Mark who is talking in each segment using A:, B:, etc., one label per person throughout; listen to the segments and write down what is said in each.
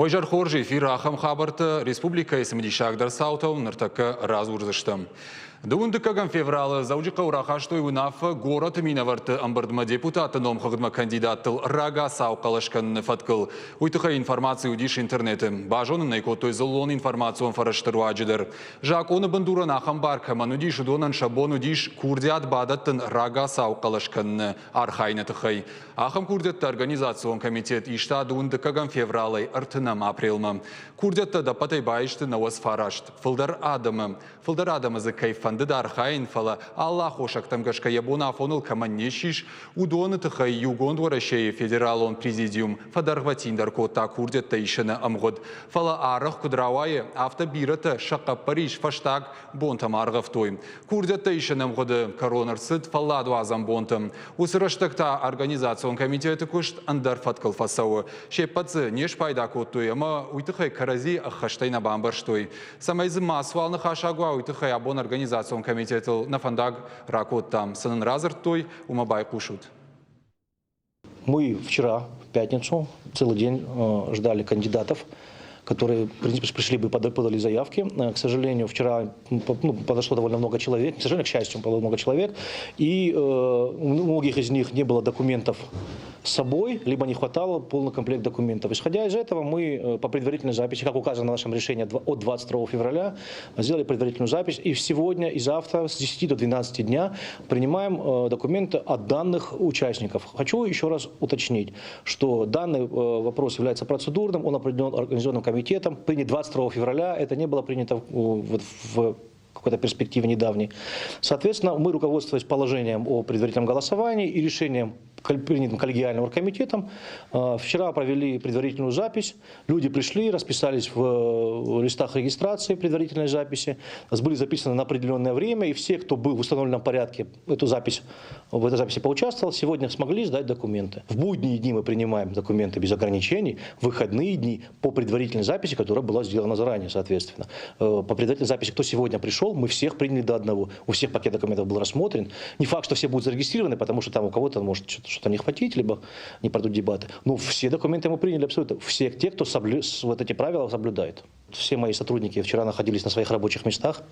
A: Уӕ зӕр хорз эфир ахӕм хабӕрттӕ республикӕйы цымыдисагдӕр цаутӕ ныртӕккӕ радзурдзыстӕм. Дыууын дыккӕгӕм февралы Дзӕуджыхъӕуы рахастой уынаффӕ горӕты минӕвӕртты ӕмбырдмӕ депутатты номхыгъдмӕ кандидаттыл рагацау хъӕлӕс кӕныны фӕткыл. Уый тыххӕй информаци уыдис интернеты. Базонын ӕй кодтой дзыллон информацион фӕрӕзты руаджы дӕр. Закъоны бындурӕн ахӕм бар кӕмӕн уыдис, уыдонӕн сӕ бон уыдис курдиат бадӕттын рагацау хъӕлӕс кӕныны архайыны тыххӕй. Ахӕм курдиӕтты организацион комитет иста дыууын дыккӕгӕм февралӕй ӕртынӕм апрелмӕ. Курдиӕттӕ ӕдӕппӕтӕй баисты 99. Фылдӕр адӕмы, фылдӕр адӕмы дзы кӕй фӕндыд архайын, фӕлӕ алы аххосӕгтӕм гӕсгӕ йӕ бон афоныл кӕмӕн не ссис, уыдоны тыххӕй Иугонд Уӕрӕсейы Федералон Президиум фӕдӕргъвӕтиндӕр кодта курдиӕттӕ исыны ӕмгъуыд. Фӕлӕ арӕх куыд рауайы, афтӕ бирӕтӕ сӕ хъӕппӕрис фӕстаг бонтӕм аргъӕвтой. Курдиӕттӕ исыны ӕмгъуыды кӕрон ӕрцыд фӕлладуадзӕн бонты. Уыцы рӕстӕг та организацион комитеты куыст ӕндӕр фӕткыл фӕцӕуы. Се ппӕт дзы не спайда кодтой ӕмӕ уый тыххӕй кӕрӕдзи ӕххӕстӕй нӕ бамбӕрстой. Цӕмӕй дзы мацуал ныхасаг уа, уый тыххӕй абон организацион комитетыл нӕ фӕндаг ракодтам. Цы нын радзырдтой, уымӕ байхъусут.
B: Мы вчера, в пятницу, целый день ждали кандидатов, которые, в принципе, пришли бы, подали заявки. К сожалению, вчера ну, подошло довольно много человек, к сожалению, к счастью, подошло много человек, и у многих из них не было документов с собой, либо не хватало полный комплект документов. Исходя из этого, мы по предварительной записи, как указано в нашем решении от 22 февраля, сделали предварительную запись. И сегодня, и завтра с 10 до 12 дня принимаем документы от данных участников. Хочу еще раз уточнить, что данный вопрос является процедурным, он определен организационным комитетом, принят 22 февраля, это не было принято в какой-то перспективе недавней. Соответственно, мы, руководствуясь положением о предварительном голосовании и решением, принятым коллегиальным оргкомитетом, вчера провели предварительную запись. Люди пришли, расписались в листах регистрации предварительной записи, были записаны на определенное время, и все, кто был в установленном порядке, эту запись, в этой записи поучаствовал, сегодня смогли сдать документы. В будние дни мы принимаем документы без ограничений, в выходные дни по предварительной записи, которая была сделана заранее, соответственно. По предварительной записи, кто сегодня пришел, мы всех приняли до одного. У всех пакет документов был рассмотрен. Не факт, что все будут зарегистрированы, потому что там у кого-то может что-то не хватить, либо не пройдут дебаты. Но все документы мы приняли абсолютно. Все те, кто вот эти правила соблюдает. Все мои сотрудники вчера находились на своих рабочих местах.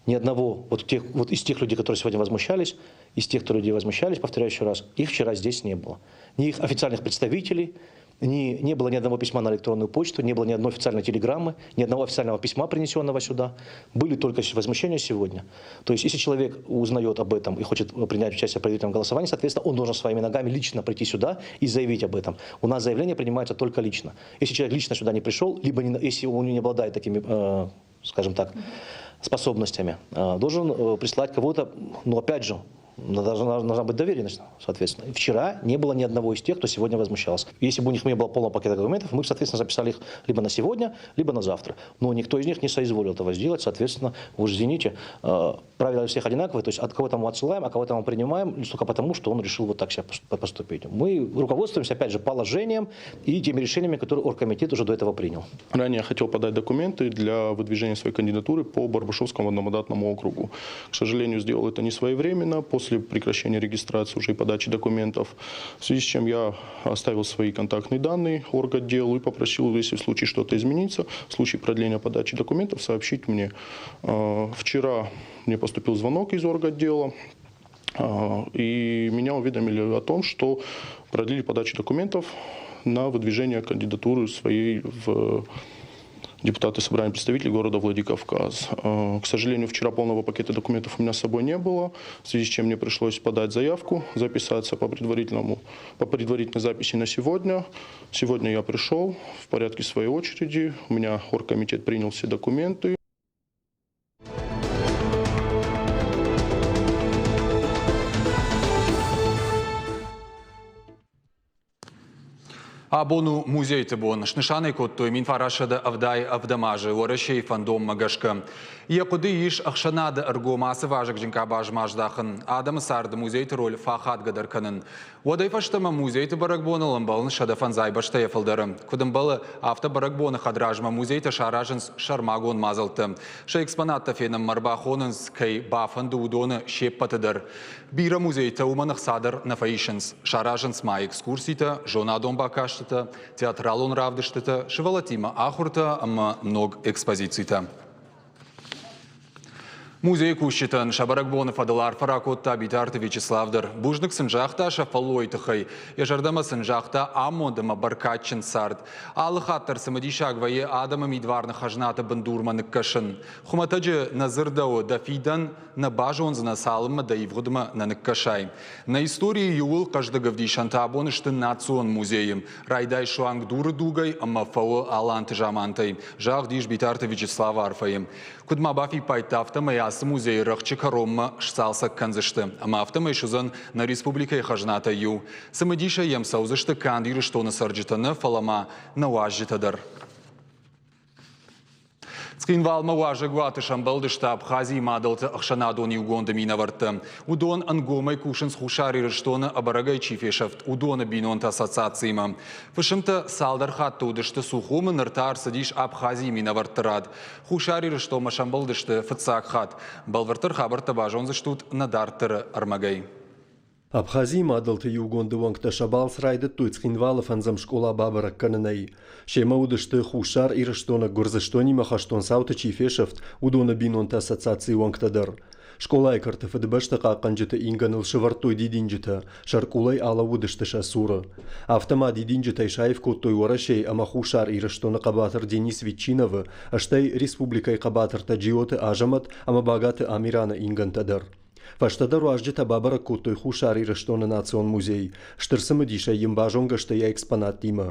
B: Ни одного вот, тех, вот из тех людей, которые сегодня возмущались, из тех, кто людей возмущались, повторяю еще раз, их вчера здесь не было. Ни их официальных представителей, не было ни одного письма на электронную почту, не было ни одной официальной телеграммы, ни одного официального письма, принесенного сюда. Были только возмущения сегодня. То есть, если человек узнает об этом и хочет принять участие в предварительном голосовании, соответственно, он должен своими ногами лично прийти сюда и заявить об этом. У нас заявление принимается только лично. Если человек лично сюда не пришел, либо не, если он не обладает такими, скажем так, способностями, должен прислать кого-то, но опять же, должна быть доверенность, соответственно. Вчера не было ни одного из тех, кто сегодня возмущался. Если бы у них не было полного пакета документов, мы бы, соответственно, записали их либо на сегодня, либо на завтра. Но никто из них не соизволил этого сделать, соответственно, вы уж извините, правила у всех одинаковые, то есть от кого-то мы отсылаем, а кого-то мы принимаем, только потому, что он решил вот так себя поступить. Мы руководствуемся, опять же, положением и теми решениями, которые оргкомитет уже до этого принял.
C: Ранее я хотел подать документы для выдвижения своей кандидатуры по Барбашовскому одномандатному округу. К сожалению, сделал это не своевременно, после прекращения регистрации уже и подачи документов, в связи с чем я оставил свои контактные данные орготделу и попросил, если в случае что-то изменится, в случае продления подачи документов, сообщить мне. Вчера мне поступил звонок из орготдела, и меня уведомили о том, что продлили подачу документов на выдвижение кандидатуры своей в депутаты собрания представителей города Владикавказ. К сожалению, вчера полного пакета документов у меня с собой не было, в связи с чем мне пришлось подать заявку, записаться по предварительной записи на сегодня. Сегодня я пришел в порядке своей очереди, у меня оргкомитет принял все документы.
A: Абон у музейты бон. Снысан ӕй кодтой 1977 азы Уӕрӕсейы фӕндонмӕ гӕсгӕ. Йӕ хъуыды ис ӕхсӕнады ӕргом ацы вазыгджын къабазмӕ аздахын, адӕмы царды музейты роль фӕахадгӕдӕр кӕнын. Уӕдӕй фӕстӕмӕ музейты бӕрӕгбоныл ӕмбӕлынц 105 бӕстӕйӕ фылдӕры. Куыд ӕмбӕлы, афтӕ бӕрӕгбоны хӕдразмӕ музейтӕ саразынц сӕрмагонд мадзӕлттӕ. Сӕ экспонаттӕ фенынмӕ ӕрбахонынц, кӕй бафӕнды, уыдоны се ппӕты дӕр. Бирӕ музейтӕ уымӕн ӕхца дӕр нӕ фӕисынц. Саразынц ма экскурситӕ, зонадон бакастытӕ. бакастытӕ, театралон равдыстытӕ, сывӕллӕттимӕ ахуыртӕ ӕмӕ ног экспозицитӕ. Музейы кусджытӕн сӕ бӕрӕгбоны фӕдыл арфӕ ракодта Битарты Вячеслав дӕр. Бузныг сын загъта сӕ фӕллойы тыххӕй. Йӕ зӕрдӕмӕ сын загъта амонд ӕмӕ бӕркадджын цард. Алы хатт дӕр цымыдисаг вӕййы адӕмы мидварны хӕзнаты бындурмӕ ныккӕсын. Хуымӕтӕджы нӕ дзырдӕуы дӕ фидӕн нӕ базондзынӕ, цалынмӕ дӕ ивгъуыдмӕ нӕ ныккӕсай. Нӕ историйы иууыл хъӕздыг ӕвдисӕнтӕ абон сты Национ музейы. Райдай суанг дуры дугӕй ӕмӕ фӕуы аланты замантӕй, загъд ис Битарты Вячеславы арфӕйы. Куыд ма бафиппайдта, афтӕмӕй ацы музейы рӕхджы кӕронмӕ сцалцӕг кӕндзысты ӕмӕ афтӕмӕй суыдзӕн нӕ республикӕйы хӕзнатӕй иу. Цымыдисӕй йӕм цӕудзысты канд Ирыстоны цӕрджытӕ нӕ, фӕлӕ ма нӕ уазджытӕ дӕр. Цхинвалмӕ уазӕгуаты сӕмбӕлдысты Абхазийы мадӕлты ӕхсӕнадон иугонды минӕвӕрттӕ. Уыдон ӕнгомӕй кусынц Хуссар Ирыстоны ӕбӕрӕгӕй чи фесӕфт, уыдоны бинонты ассоциациимӕ. Фысымтӕ цалдӕр хатты уыдысты Сухумы, ныр та ӕрцыдис Абхазийы минӕвӕртты рад. Хуссар Ирыстонмӕ сӕмбӕлдысты фыццаг хатт. Бӕлвырддӕр хабӕрттӕ базондзыстут нӕ дарддӕры ӕрмӕгӕй.
D: Абхазийы мадӕлты иугонды уӕнгтӕ сӕ балц райдыдтой Цхинвалы фӕндзӕм скъола бабӕрӕг кӕнынӕй. Семӕ уыдысты Хуссар Ирыстоны Гуырдзыстонимӕ хӕстон цауты чи фесӕфт, уыдоны бинонты ассоциацийы уӕнгтӕ дӕр. Скъолайы кӕрты Фыдыбӕсты хъахъхъӕнджыты ингӕныл сӕвӕрдтой дидинджытӕ, сӕркъулӕй алӕууыдысты сӕ цуры. Афтӕ ма дидинджытӕй саив кодтой Уӕрӕсейы ӕмӕ Хуссар Ирыстоны хъӕбатыр Денис Ветчиновы, стӕй республикӕйы хъӕбатыртӕ Джиоты Азӕмӕт ӕмӕ Багаты Амираны ингӕнтӕ дӕр. Фӕстӕдӕр уазджытӕ бабӕрӕг кодтой Хуссар Ирыстоны национ музей, стыр цымыдисӕй йын базонгӕ сты йӕ экспонаттимӕ.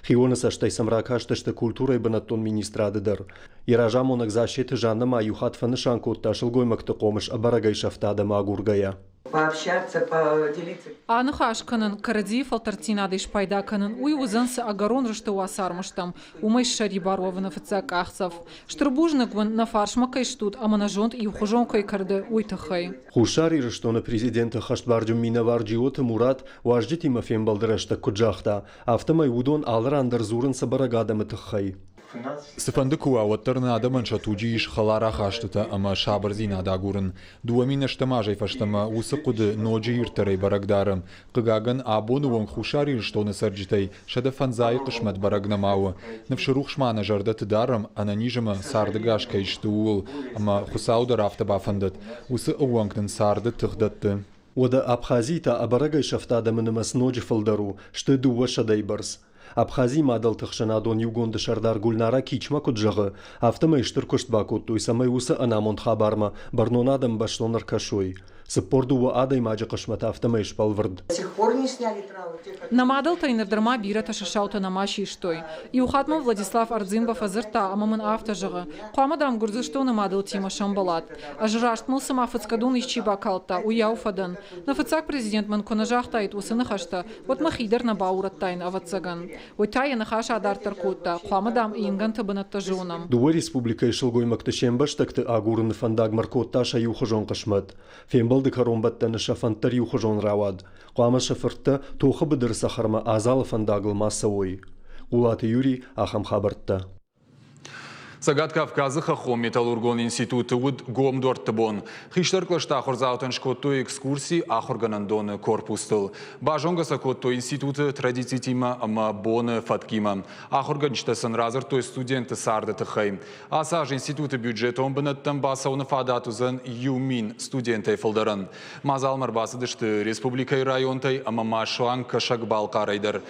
D: Хионы цӕстӕй сӕм ракастысты культурӕйы бынӕттон министрады дӕр. Йӕ разамонӕг Зассеты Жаннӕ ма иу хатт фӕнысан кодта сылгоймӕгты хъомыс ӕбӕрӕгӕй сӕфт адӕмы агургӕйӕ.
E: Пообщаться, поделиться.
F: Аныхас кӕнын, кӕрӕдзийы фӕлтӕрддзинадӕй спайда кӕнын, уый уыдзӕн цы ӕгӕрон рысты уацармыстӕм, уымӕй ссӕрибар уӕвыны фыццаг къахдзӕф. Стыр бузныг уын, нӕ фарсмӕ кӕй стут ӕмӕ нӕ зонд иухуызон кӕй кӕрды, уый тыххӕй.
D: Хуссар Ирыстоны президенты хӕстбарджын минӕвар Джиоты Мурат уазджытимӕ фембӕлды рӕстӕг куыд загъта, афтӕмӕй уыдон алы ран дӕр дзурынц ӕбӕрӕг адӕмы тыххӕй.
A: Цыфӕнды куы уа, уӕддӕр нӕ адӕмӕн сӕ туджы ис хӕлар ахастытӕ ӕмӕ сабырдзинад агурын. 2008 азӕй фӕстӕмӕ уыцы хъуыды ноджы ирддӕрӕй бӕрӕг дары. Хъыгагӕн, абоны онг Хуссар Ирыстоны цӕрджытӕй 105-ы хъысмӕт бӕрӕг нӕма у. Ныфсы рухс ма нӕ зӕрдӕты дарӕм, ӕнӕниз ӕмӕ цардӕгас кӕй сты, ууыл, ӕмӕ Хуыцау дӕр афтӕ бафӕндӕд. Уыцы ӕууӕнк нын царды тых дӕтты.
D: Уӕдӕ Абхазийы та ӕбӕрӕгӕй сӕфт адӕмы нымӕц ноджы фылдӕр у, сты дыууӕсӕдӕйы бӕрц. Абхазийы мадӕлты ӕхсӕнадон иугонды сӕрдар Гульнара Кичма куыд зӕгъы, афтӕмӕй стыр куыст бакодтой, цӕмӕй уыцы ӕнамонд хабармӕ бӕрнон адӕм бӕстон ӕркӕсой. 42 адӕймаджы хъысмӕт афтӕмӕй сбӕлвырд.
F: Нӕ мадӕлтӕй ныр дӕр ма бирӕтӕ сӕ саутӕ нӕма систой. Иу хатт мӕм Владислав Ардзинба фӕдзырдта ӕмӕ мын афтӕ зӕгъы, хъуамӕ, дам, Гуырдзыстоны мадӕлтимӕ сӕмбӕлат. Ӕз раст мыл цыма фыцгӕдон исчи бакалдта, уыйау фӕдӕн. Нӕ фыццаг президент мын куы нӕ загътаид уыцы ныхӕстӕ, уӕд мӕхи дӕр нӕ баурӕдтаин, ӕвӕццӕгӕн. Уый та йӕ ныхас адарддӕр кодта, хъуамӕ, дам, ингӕнты бынӕттӕ зонӕм.
D: Дыууӕ республикӕйы сылгоймӕгты се мбӕстӕгты агурыны фӕндагмӕ ркодта сӕ иухуызон хъысмӕт. Фембӕлды кӕронбӕттӕны сӕ фӕнд дӕр иухуызон рауад. Хъуамӕ сӕ фырттӕ тохы быдыры цӕхӕрмӕ адзалы фӕндагыл ма цӕуой. Хъулаты Юрий ахӕм хабӕрттӕ.
A: Цӕгат Кавказы хӕххон металлургон институты уыд гом дуӕртты бон. Хистӕр кълӕсты ахуырдзаутӕн скодтой экскурси ахуыргӕнӕндоны корпустыл. Базонгӕ сӕ кодтой институты традицитимӕ ӕмӕ боны фӕткимӕ. Ахуыргӕнджытӕ сын радзырдтой студентты царды тыххӕй. Ацы аз институты бюджетон бынӕттӕм бацӕуыны фадат уыдзӕн 1000 студентӕй фылдӕрӕн. Мадзалмӕ ӕрбацыдысты республикӕйы районтӕй ӕмӕ ма суанг Кӕсӕг-Балхъарӕй дӕр.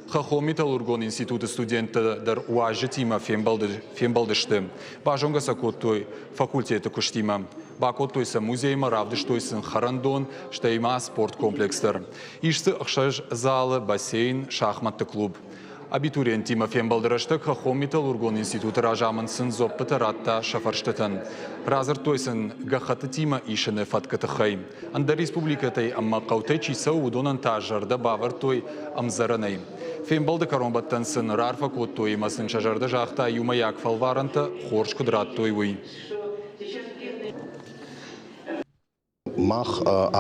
A: Хӕххон металлургон институты студенттӕ дӕр уазджытимӕ фембӕлдысты. Базонгӕ сӕ кодтой факультеты куыстимӕ. Бакодтой сӕ музеймӕ, равдыстой сын хӕрӕндон, стӕй ма спорткомплекс дӕр. Ис дзы ӕхсӕз залы, бассейн, шахматты клуб. Абитуриенттимӕ фембӕлды рӕстӕг Хӕххон металлургон институты разамынд сын дзуӕппытӕ радта сӕ фӕрстытӕн. Радзырдтой сын гӕххӕттытимӕ исыны фӕткы тыххӕй. Ӕндӕр республикӕтӕй ӕмӕ хъӕутӕй чи цӕуы, уыдонӕн та зӕрдӕ бавӕрдтой ӕмдзӕрӕнӕй. Фембӕлды кӕронбӕттӕн сын раарфӕ кодтой ӕмӕ сын сӕ зӕрдӕ загъта иумӕйаг фӕлварӕнтӕ хорз куыд радтой, уый.
G: Мах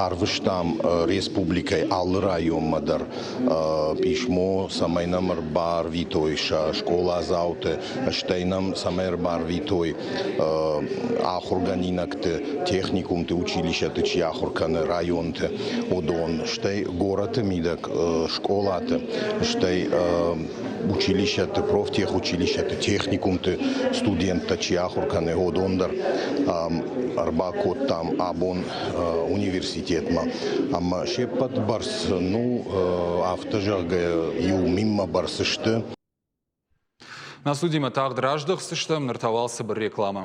G: арвыстам республикӕйы алы районмӕ дӕр писмо, цӕмӕй нӕм ӕрбарвитой сӕ скъоладзауты, стӕй нӕм цӕмӕй ӕрбарвитой ахуыргӕнинӕгты, техникумты, училищӕты чи ахуыр кӕны районты, уыдон, стӕй горӕты мидӕг скъолаты, стӕй училищӕты, профтехучилищӕты, техникумты студенттӕ чи ахуыр кӕны, уыдон дӕр ӕрбакодтам абон университетмӕ. Ӕмӕ се ппӕт бӕрц, ну, афтӕ зӕгъгӕ, иу минмӕ бӕрц сты.
A: Нӕ студимӕ тагъд раздӕхдзыстӕм, ныр та уал цыбыр рекламӕ.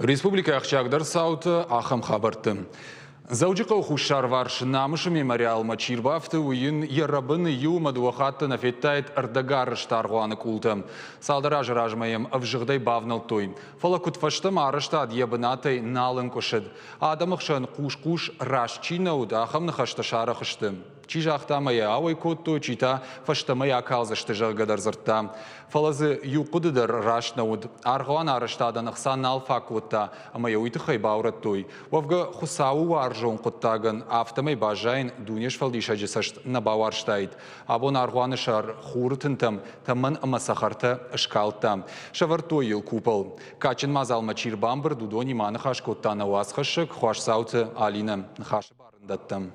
A: Республикӕйы ахсджиагдӕр цауты ахӕм хабӕртты. Дзӕуджыхъӕуы хуссарварс Намысы мемориалмӕ чи рбафты, уый йын йӕ рӕбыны иу ӕмӕ дыууӕ хатты нӕ федтаид ӕрдӕгарӕзт аргъуаны къултӕ. Цалдӕр азы размӕ йӕм ӕвзыгъдӕй бавнӕлдтой. Фӕлӕ куыдфӕстӕмӕ арӕзтад йӕ бынатӕй нал ӕнкъуысыд. Адӕмы хсӕн хъус-хъус раст чи нӕ уыд, ахӕм ныхӕстӕ сарӕх сты. Чи загъта ӕмӕ йӕ ауӕй кодтой, чи та фӕстӕмӕ йӕ акалдзысты, зӕгъгӕ дӕр дзырдта. Фӕлӕ дзы иу хъуыды дӕр раст нӕ уыд. Аргъуан арӕзтадӕн ӕхца нал фаг кодта ӕмӕ йӕ уый тыххӕй баурӕдтой. Уӕвгӕ, Хуыцауы уарзон хъуыддагӕн афтӕмӕй баззайын Дунесфӕлдисӕджы цӕст нӕ бауарзтаид. Абон аргъуаны сӕр хуры тынтӕм тӕмӕн ӕмӕ цӕхӕртӕ скалдта. Сӕвӕрдтой йыл купол. Кадджын мадзалмӕ чи рбамбырд, уыдонимӕ аныхас кодта нӕ уацхӕссӕг Хуасдзауты Алинӕ. Ныхасы бар ын дӕттӕм.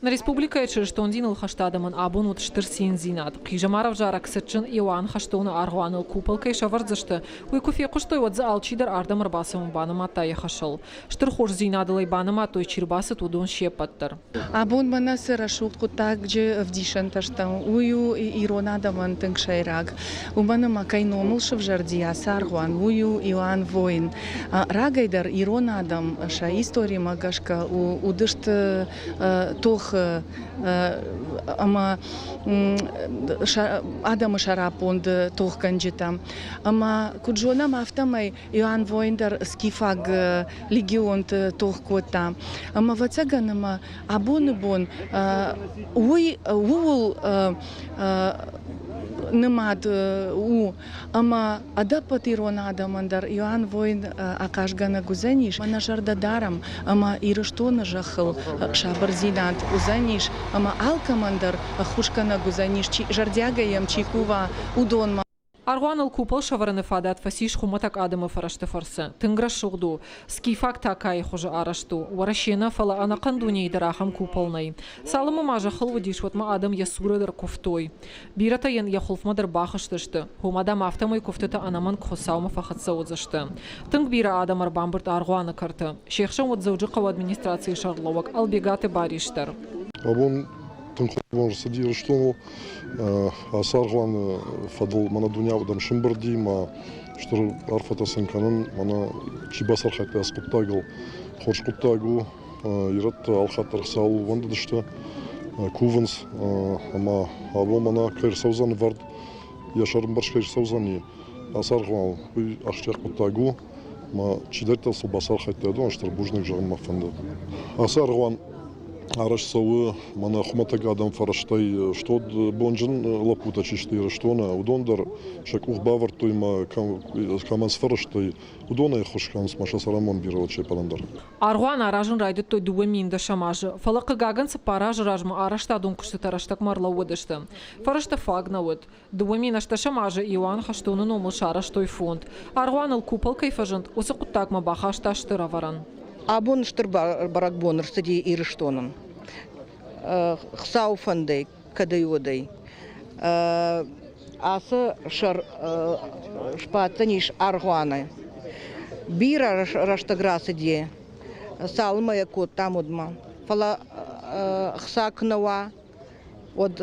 F: Нӕ республикӕйы чырыстон диныл хӕст адӕмӕн абон уыд стыр циндзинад. Хъизӕмарӕвзарӕг цытджын Иоанн хӕстоны аргъуаныл купол кӕй сӕвӕрдзысты, уый куы фехъуыстой, уӕд дзы алчидӕр ардӕм ӕрбацӕуын банымадта йӕ хӕсыл. Стыр хорздзинадыл ӕй банымадтой, чи рбацыд, уыдон се ппӕт дӕр.
H: Абон мӕнӕ цы рӕсугъд хъуыддаджы ӕвдисӕнтӕ стӕм, уый у ирон адӕмӕн тынг сӕйраг. Уымӕн ӕмӕ кӕй номыл сывзӕрди ацы аргъуан, уый у Иоанн Воин. Рагӕй дӕр ирон адӕм сӕ историмӕ гӕсгӕ уыдысты тохы ӕмӕ адӕмы сӕраппонд тохгӕнджытӕ. Ӕмӕ куыд зонӕм, афтӕмӕй Иоанн Воин дӕр скифаг легионты тох кодта. Ӕмӕ ӕвӕццӕгӕн ӕмӕ абоны бон уый ууыл нымад у, ӕмӕ ӕдӕппӕт ирон адӕмӕн дӕр Иоанн Воин ахъазгӕнӕг уыдзӕнис. Нӕ зӕрдӕ дарӕм, ӕмӕ Ирыстоны зӕххыл сабырдзинад уыдзӕнис, ӕмӕ алкӕмӕн дӕр ӕххуысгӕнӕг уыдзӕнис, чи зӕрдиагӕй йӕм чи кува, уыдонмӕ.
F: Аргъуаныл купол сӕвӕрыны фадат фӕцис хуымӕтӕг адӕмы фӕрӕзты фӕрцы. Тынг рӕсугъд у. Скифаг такайы хуызы арӕзт у. Уӕрӕсе нӕ, фӕлӕ ӕнӕхъӕн дунейы дӕр ахӕм купол нӕй. Цалынмӕ ма зӕххыл уыдис, уӕдмӕ адӕм йӕ цуры дӕр куывтой. Бирӕтӕ йын йӕ хуылфмӕ дӕр бахызтысты. Уымӕ, дам, афтӕмӕй куывтытӕ ӕнӕмӕнг Хуыцаумӕ фӕхӕццӕ уыдзысты. Тынг бирӕ адӕм ӕрбамбырд аргъуаны кӕрты. Се хсӕн уыд Дзӕуджыхъӕуы администрацийы сӕргълӕууӕг Ӕлбегаты Барис дӕр.
I: Абон тынг хорз ӕрцыди Ирыстоныл. Ацы аргъуаны фӕдыл мӕнӕ дуне адӕм сымбырди мӕ стыр арфӕтӕ сын кӕнын, мӕнӕ чи бацархайдта ацы хъуыддагыл. Хорз хъуыддаг у, ирӕттӕ алхатт дӕр Хуыцауыл ӕууӕндыдысты, кувынц ӕмӕ абон мӕнӕ кӕй ӕрцӕудзӕн ӕвӕрд, йӕ сӕрмбӕрц кӕй ӕрцӕудзӕни ацы аргъуаныл, уый ахсджиаг хъуыддаг у. Ӕмӕ чидӕриддӕр сыл бацархайдта, уыдон стыр бузныг зӕгъын мӕ фӕнды. Ацы аргъуан арӕзт цӕуы мӕнӕ хуымӕтӕг адӕм фӕрӕзтӕй стод бонджын лӕппутӕ чи сты Ирыстоны, уыдон дӕр сӕ къух бавӕрдтой мӕ кӕмӕн сфӕрӕзтой, уыдонӕй ӕххуыс кӕнынц ма сӕ цӕрӕнбон бирӕ уӕд се ппӕтӕн дӕр.
F: Аргъуан аразын райдыдтой 2010 азы, фӕлӕ хъыгагӕн 4 азы размӕ арӕзтадон куыстытӕ рӕстӕгмӕ ӕрлӕууыдысты. Фӕрӕзтӕ фаг нӕ уыд. 2018 азы Иоанн Хӕстоны номыл сарӕзтой фонд. Аргъуаныл купол кӕй фӕзынд, уыцы хъуыддагмӕ бахаста стыр ӕвӕрӕн.
J: Абон стыр бӕрӕгбон ӕрцыди Ирыстонӕн. Хуыцауы фӕндӕй, кӕдӕй-уӕдӕй. Ацы сӕр сбаддзӕнис аргъуаны. Бирӕ рӕстӕг рацыди, цалынмӕ йӕ кодтам, уӕдмӕ. Фӕлӕ хца куы нӕ уа, уӕд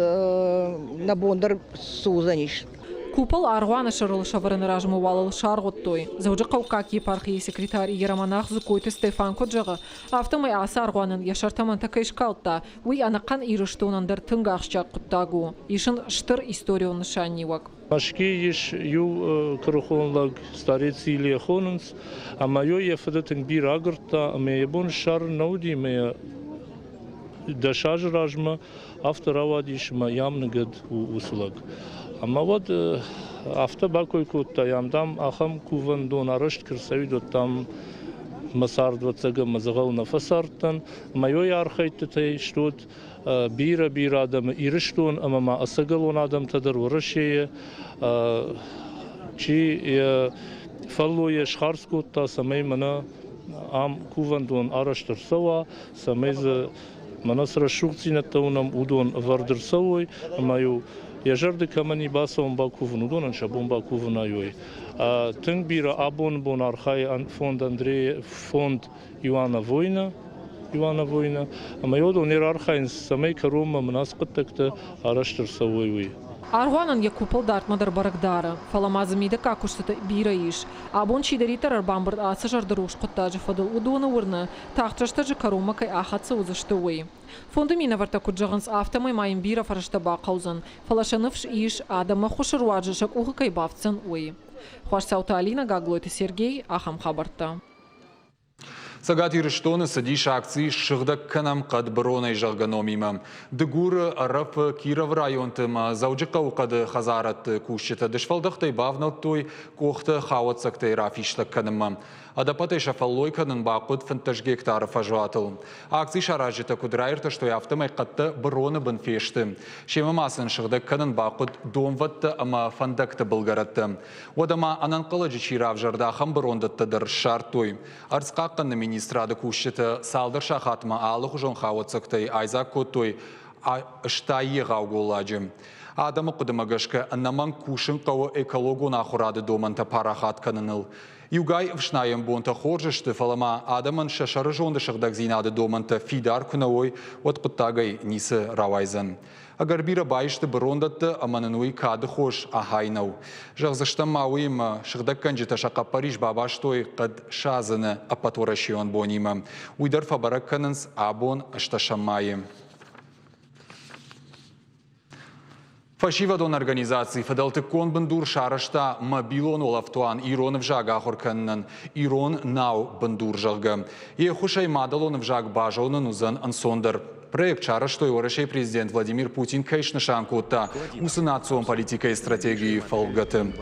J: нӕ бон дӕр цы уыдзӕнис.
F: Купол аргъуаны сӕрыл сӕвӕрыны размӕ уал ыл саргъуыдтой. Дзӕуджыхъӕуккаг епархийы секретарь иеромонах Зукойты Стефан куыд зӕгъы, афтӕмӕй ацы аргъуанӕн йӕ сӕртӕмӕнтӕ кӕй скалдта, уый ӕнӕхъӕн Ирыстонӕн дӕр тынг ахсджиаг хъуыддаг у. Ис ын стыр историон нысаниуӕг.
K: Мӕскуыйы ис иу куырыхон лӕг, старец Илья хонынц, ӕмӕ йӕ фыды тынг бирӕ агуырдта, ӕмӕ йӕ бон ссарын нӕ уыди, ӕмӕ йӕ 10 азы размӕ афтӕ рауадис ӕмӕ йӕм ныгӕд у уыцы лӕг. Ӕмӕ уӕд афтӕ бакой кодта, йӕм, дам, ахӕм кувӕндон арӕзт куы рцӕуид, уӕд, дам, мӕ цардвӕццӕгӕн мӕ дзӕгъӕл нӕ фӕцардтӕн. Ӕмӕ йой архӕйдтытӕй стут бирӕ-бирӕ адӕмы Ирыстон ӕмӕ ма ӕцӕгӕлон адӕмтӕ дӕр Уӕрӕсейы чи йӕ фӕллойӕ схардз кодта, цӕмӕй мӕнӕ ам кувӕндон арӕзт ӕрцӕуа, цӕмӕй дзы мӕнӕ цы рӕсугъддзинӕдтӕ уынӕм, уыдон ӕвӕрд ӕрцӕуой ӕмӕ-иу йӕ зӕрды кӕмӕн и бацӕуын бакувын, уыдонӕн сӕ бон бакувын айой. Тынг бирӕ абоны бон архайы фонд Андрей фонд Иоанна Война, Иоанна Война, ӕмӕ уыдон не архайынц, цӕмӕй кӕронмӕ мын ацы хъуыддӕгтӕ арӕзт ӕрцӕуой, уый.
F: Аргъуанӕн йӕ купол дардмӕ дӕр бӕрӕг дары, фӕлӕ ма дзы мидӕггаг куыстытӕ бирӕ ис. Абон чидӕриддӕр ӕрбамбырд ацы зӕрдырухс хъуыддаджы фӕдыл, уыдоны уырны, тагъд рӕстӕджы кӕронмӕ кӕй ахӕццӕ уыдзысты, уый. Фонды минӕвӕрттӕ куыд зӕгъынц, афтӕмӕй ма йын бирӕ фӕрӕзтӕ бахъӕудзӕн, фӕлӕ сӕ ныфс ис, адӕмы ӕххуысы руаджы сӕ къухы кӕй бафтдзӕн, уый. Хуасдзауты Алинӕ, Гаглойты Сергей, ахӕм хабӕрттӕ.
A: Цӕгат Ирыстоны цыдис акци «Ссыгъдӕг кӕнӕм хъӕд быронӕй» зӕгъгӕ номимӕ. Дыгуры, Ӕрӕфы, Кировы районты ӕмӕ Дзӕуджыхъӕуы хъӕды хӕдзарӕдты кусджытӕ дысфӕлдӕхтӕй бавнӕлдтой къохты хауӕццӕгтӕй рафистӕг кӕнынмӕ. Ӕдӕппӕтӕй сӕ фӕллой кӕнын бахъуыд 15 гектары фӕзуатыл. Акци саразджытӕ куыд раиртӕстой, афтӕмӕй хъӕдтӕ быроны бын фесты. Семӕ ма сын сыгъдӕг кӕнын бахъуыд донвӕдтӕ ӕмӕ фӕндӕгты былгӕрӕттӕ. Уӕдӕ ма ӕнӕнхъӕлӕджы чи равзӕрд, ахӕм бырондӕттӕ дӕр ссардтой. Ӕрдзхъахъхъӕныны министрады кусджытӕ цалдӕр сахатмӕ алыхуызон хауӕццӕгтӕй айдзаг кодтой стай егъау голладжы. Адӕмы хъуыдымӕ гӕсгӕ ӕнӕмӕнг кусын хъӕуы экологон ахуырады домӕнтӕ парахат кӕныныл. Иугай ӕфснайӕн бонтӕ хорз сты, фӕлӕ ма адӕмӕн сӕ сӕрызонды сыгъдӕгдзинады домӕнтӕ фидар куы нӕ уой, уӕд хъуыддагӕй ницы рауайдзӕн. Ӕгӕр бирӕ баисты бырондӕттӕ ӕмӕ нын уый кады хос ахай нӕу. Зӕгъдзыстӕм ма уыимӕ, сыгъдӕггӕнджытӕ сӕ хъӕппӕрис бабастой хъӕд садзыны ӕппӕтуӕрӕсейон бонимӕ. Уый дӕр фӕбӕрӕг кӕнынц абон ӕстӕсӕм майы. Фӕсивӕдон организаци фыдӕлтыккон бындур сарӕзта мобилон уӕлӕфтуан ирон ӕвзаг ахуыр кӕнынӕн «Ирон нау бындур», зӕгъгӕ. Йе ххуысӕй мадӕлон ӕвзаг базонын уыдзӕн ӕнцондӕр. Проект сарӕзтой Уӕрӕсейы президент Владимир Путин кӕй снысан кодта, уыцы национ политикӕйы стратегийы фӕлгӕты.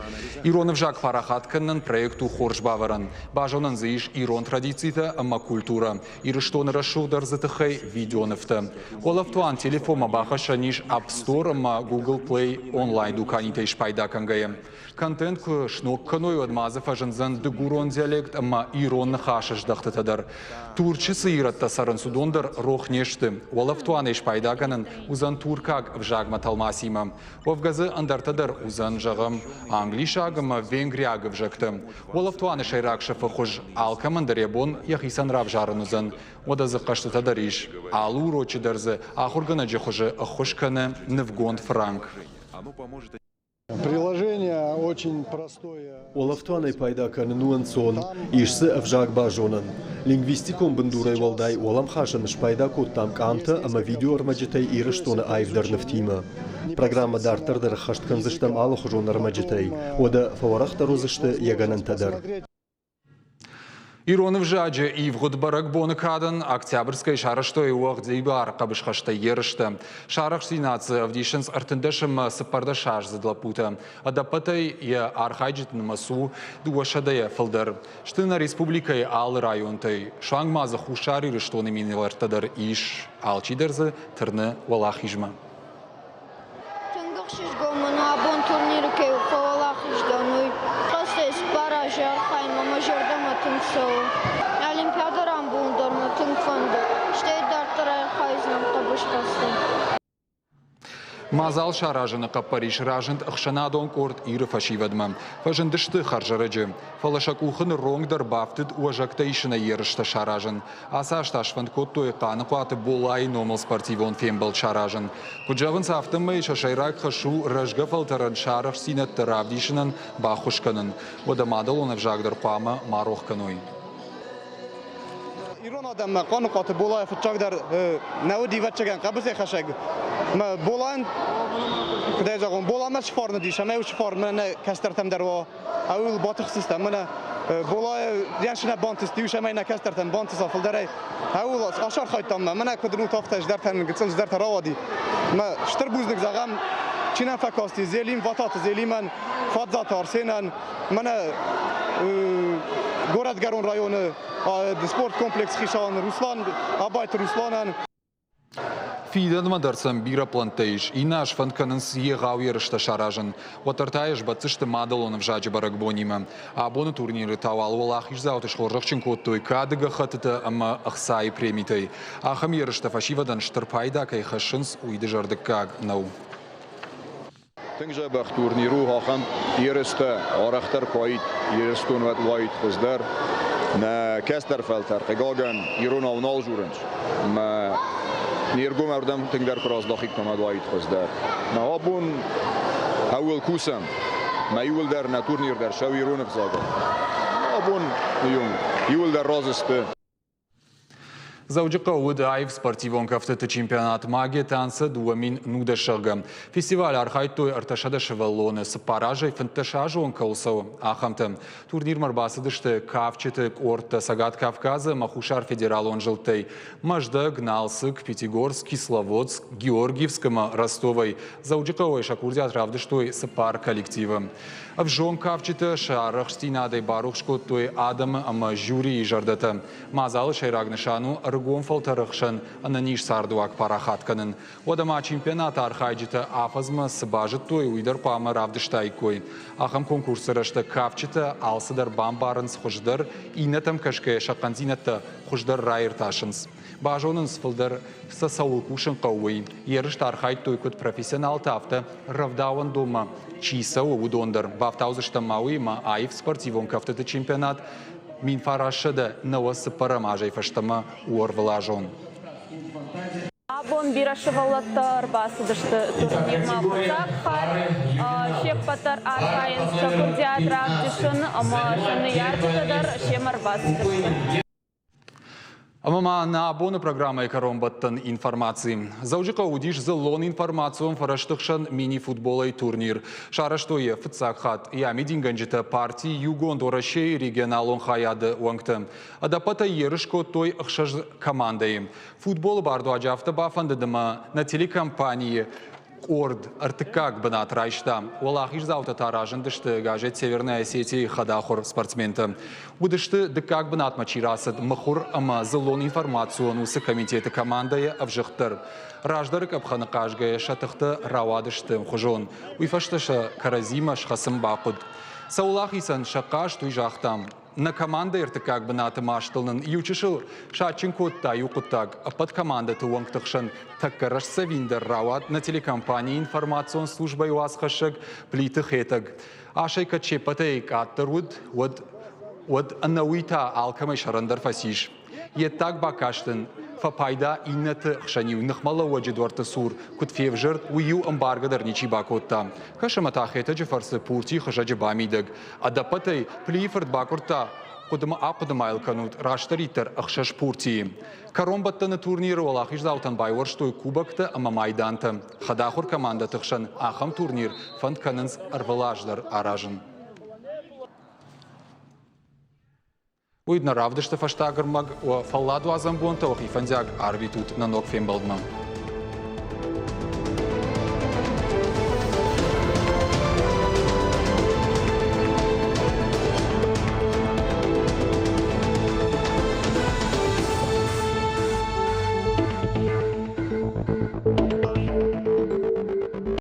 A: Ирон ӕвзаг парахат кӕнынӕн проект у хорз бавӕрӕн. Базонӕн дзы ис ирон традицитӕ ӕмӕ культурӕ, Ирыстоны рӕсугъд ӕрдзы тыххӕй видеонывтӕ. Уӕлӕфтуан телефонмӕ бахӕссӕн ис App Store ӕмӕ Google Play онлайн-дуканитӕй спайда кӕнгӕйӕ. Контент куы сног кӕной, уӕд ма дзы фӕзындзӕн дыгурон диалект ӕмӕ ирон ныхасы здӕхтытӕ дӕр. Турчы цы ирӕттӕ цӕрынц, уыдон дӕр рох не сты. Уӕлӕфтуанӕй спайда кӕнын уыдзӕн туркаг ӕвзагмӕ тӕлмацимӕ. Уӕвгӕ дзы ӕндӕртӕ дӕр уыдзӕн, зӕгъӕм, англисаг ӕмӕ венгриаг ӕвзӕгтӕ. Уӕлӕфтуаны сӕйраг сыфы хуыз алкӕмӕн дӕр йӕ бон йӕхицӕн равзарын уыдзӕн. Уӕдӕ дзы хъӕзтытӕ дӕр ис. Алы урочы дӕр дзы ахуыргӕнӕджы хуызы ӕххуыс кӕны нывгонд фыранк.
L: Приложение очень простое.
D: Уӕлӕфтуанӕй пайда кӕнын у ӕнцон, ис дзы ӕвзаг базонӕн. Лингвистикон бындурӕй уӕлдай уӕлӕмхасӕн спайда кодтам къамтӕ ӕмӕ видеоӕрмӕджытӕй Ирыстоны аивдӕр нывтимӕ. Программӕ дарддӕр дӕр ӕххӕст кӕндзыстӕм алыхуызон ӕрмӕджытӕй, уӕдӕ фӕуӕрӕхдӕр уыдзысты йӕ гӕнӕнтӕ дӕр.
A: Ирон ӕвзаджы ивгъуыд бӕрӕгбоны кадӕн Октябрьскӕй сарӕзтой уӕгъдибар хъӕбысхӕстӕй ерыстӕ. Сӕ арӕхстдзинад дзы ӕвдисынц 13 ӕмӕ 14 аздзыд лӕппутӕ. Ӕдӕппӕтӕй йӕ архайджыты нымӕц у дыууӕсӕдӕйӕ фылдӕр. Сты нӕ республикӕйы алы районтӕй. Суанг ма дзы Хуссар Ирыстоны минӕвӕрттӕ дӕр ис. Алчидӕр дзы тырны уӕлахизмӕ.
M: Тынг ӕхсызгон мын у абон турниры кӕй фӕуӕлахиз дӕн, уый. Хъазтӕй цыппар азы архайын мӕ мӕ зӕрдӕмӕ тынг цӕуы. Олимпиадӕ рамбулын дӕр мӕ тынг фӕнды, стӕй дарддӕр архайдзынӕн хъӕбысхӕсты.
A: Мадзал саразыны хъӕппӕрис разынд ӕхсӕнадон къорд Иры фӕсивӕдмӕ. Фӕзындысты хӕрзӕрӕджы. Фӕлӕ сӕ къухы ныронг дӕр бафтыд уӕзӕгтӕ исынӕй ерыстӕ саразын. Ацы аз та сфӕнд кодтой Хъаныхъуаты Болайы номыл спортивон фембӕлд саразын. Куыд зӕгъынц, афтӕмӕй сӕ сӕйраг хӕс у рӕзгӕ фӕлтӕрӕн сӕ арӕхстдзинӕдтӕ равдисынӕн баххуыс кӕнын. Уӕдӕ мадӕлон ӕвзаг дӕр хъуамӕ ма рох кӕной.
N: Ирон адӕммӕ Хъаныхъуаты Болайы фыццагдӕр нӕ уыд ивӕццӕгӕн хъӕбысӕйхӕсӕг. Мӕ Болайӕн, куыдӕй зӕгъон, Боламӕ цы фарн уыдис, ӕмӕ уыцы фарн мӕнӕ нӕ кӕстӕртӕм дӕр уа. Ауыл батыхстыстӕм, мӕнӕ Болайы йӕ нӕ бантыст, иу сӕмӕй нӕ кӕстӕртӕн бантыса фылдӕрӕй. Ауыл ацархайдтам мӕ, мӕнӕ куыд нут, афтӕ здӕртӕн гыццыл здӕртӕ рауади. Мӕ стыр бузныг зӕгъӕм, чи нӕм фӕкасти, Зелим, Вататы Зелимӕн, Фадзаты Арсенӕн, мӕнӕ Горӕтгӕрон районы спорткомплекс хицауӕн Руслан, Абайты Русланӕн.
A: Фидӕнмӕ дӕр сӕм бирӕ пълӕнттӕ ис. Иннӕ аз фӕнд кӕнынц егъау ерыстӕ саразын. Уӕддӕр та йӕ сбӕтдзысты мадӕлон ӕвзаджы бӕрӕгбонимӕ. Абоны турниры та уал уӕлахиздзауты схорзӕхджын кодтой кады гӕххӕттытӕ ӕмӕ ӕхцайы премитӕй. Ахӕм ерыстӕ фӕсивӕдӕн стыр пайда кӕй хӕссынц, уый дызӕрдыггаг нӕу.
O: Тынг дзӕбӕх турнир у, ахӕм ерыстӕ арӕхдӕр куы уаид, Ирыстонвӕд уаид хуыздӕр. Нӕ кӕстӕр фӕлтӕр, хъыгагӕн, иронау нал дзурынц. Ӕмӕ не ргом ардӕм тынгдӕр куы раздахиккам, уӕд уаид хуыздӕр. Нӕ абон ӕууыл кусӕм, мӕ иууылдӕр нӕ турнир дӕр сӕу ирон ӕвзагыл. Абон иууылдӕр разы сты.
A: Дзӕуджыхъӕуы уыд аив спортивон кӕфтыты чемпионат «Магия танца» 2019, зӕгъгӕ. Фестивалы архайдтой 300 сывӕллоны, 4 азӕй 15 азы онг кӕуыл цӕуы, ахӕмтӕ. Турнирмӕ ӕрбацыдысты кафджыты къордтӕ Цӕгат Кавказы ӕмӕ Хуссар федералон зылдтӕй Мӕздӕг, Налцык, Пятигорск, Кисловодск, Георгиевск ӕмӕ Ростовӕй. Дзӕуджыхъӕуӕй сӕ курдиат равдыстой цыппар коллективы. Ӕвзонг кафджытӕ сӕ арӕхстдзинадӕй барухс кодтой адӕмы ӕмӕ жюрийы зӕрдӕтӕ. Мадзалы сӕйраг нысан у ӕрыгон фӕлтӕры хсӕн ӕнӕниз цардуаг парахат кӕнын. Уӕдӕ ма чемпионаты архайджытӕ афӕдзмӕ цы базыдтой, уый дӕр хъуамӕ равдыстаиккой. Ахӕм конкурсы рӕстӕг кафджытӕ алцыдӕр бамбарынц хуыздӕр, иннӕтӕм кӕсгӕйӕ сӕ хъӕндзинӕдтӕ хуыздӕр раиртасынц. Базонынц фылдӕр сӕ цӕуыл кусын хъӕуы, уый. Ерысты архайдтой куыд профессионалтӕ, афтӕ рӕвдауӕндонмӕ чи цӕуы, уыдон дӕр. Бафтаудзыстӕм ма уыимӕ аив спортивон кӕфтыты чемпионат 1994 азӕй фӕстӕмӕ у ӕрвылазон.
P: Абон бирӕ сывӕллӕттӕ ӕрбацыдысты турнирмӕ фыццаг хатт. Се ппӕт дӕр архайынц сӕ курдиат равдисын ӕмӕ сӕ ныййарджытӕ дӕр семӕ ӕрбацыдысты.
A: Ӕмӕ ма нӕ абоны программӕйы кӕронбӕттӕн информаци. Дзӕуджыхъӕуы уыдис дзыллон информацион фӕрӕзты хсӕн мини-футболӕй турнир. Сарӕзтой йӕ фыццаг хатт йӕ амидингӕнджытӕ парти Иугонд Уӕрӕсейы регионалон хайады уӕнгтӕ. Ӕдӕппӕтӕй ерыс кодтой ӕхсӕз командӕйы. Футболы бардуаджы афтӕ бафӕндыд ӕмӕ нӕ телекомпанийы къорд ӕртыккаг бынат райста. Уӕлахиздзаутӕ та разындысты газет «Северная Осетия-йы хӕдахуыр спортсментӕ. Уыдысты, дыккаг бынатмӕ чи рацыд, мыхуыр ӕмӕ дзыллон информацион уыцы комитеты командӕйы ӕвзыгъддӕр. Раздӕры къӕпхӕны хъазгӕйӕ сӕ тыхтӕ рауадысты ӕмхуызон. Уый фӕстӕ сӕ кӕрӕдзимӕ схӕцын бахъуыд. Цӕуыл ахицӕн сӕ хъазт, уый загътам. Нӕ командӕйы ӕртыккаг бынаты мастыл нын иучысыл садджын кодта иу хъуыддаг. Ӕппӕт командӕты уӕнгты хсӕн тӕккӕ рӕстдзӕвиндӕр рауад нӕ телекомпанийы информацион службӕйы уацхӕссӕг Плиты Хетӕг. Асӕй кӕд се ппӕтӕй къаддӕр уыд, уӕд уӕд ӕнӕуый та алкӕмӕй сӕрӕндӕр фӕцис. Йе ддаг бакаст ын фӕпайда иннӕты хсӕн-иу ныхмӕлӕууӕджы дуӕртты цур куыд февзӕрд, уый-иу ӕмбаргӕ дӕр ничи бакодта. Кӕс ӕмӕ та Хетӕджы фӕрцы пурти хызӕджы бамидӕг. Ӕдӕппӕтӕй Плийы-фырт бакъуырдта, хъуыдымӕ ахъуыды ма йыл кӕнут, растдӕриддӕр ӕхсӕз пуртийы. Кӕронбӕттӕны турниры уӕлахиздзаутӕн байуӕрстой кубоктӕ ӕмӕ майдантӕ. Хӕдахуыр командӕты хсӕн ахӕм турнир фӕнд кӕнынц ӕрвылаз дӕр аразын. Уый нӕ равдысты фӕстаг ӕрмӕг. Уӕ фӕлладуадзӕн бонтӕ уӕхи фӕндиаг арвитут нӕ ног фембӕлдмӕ.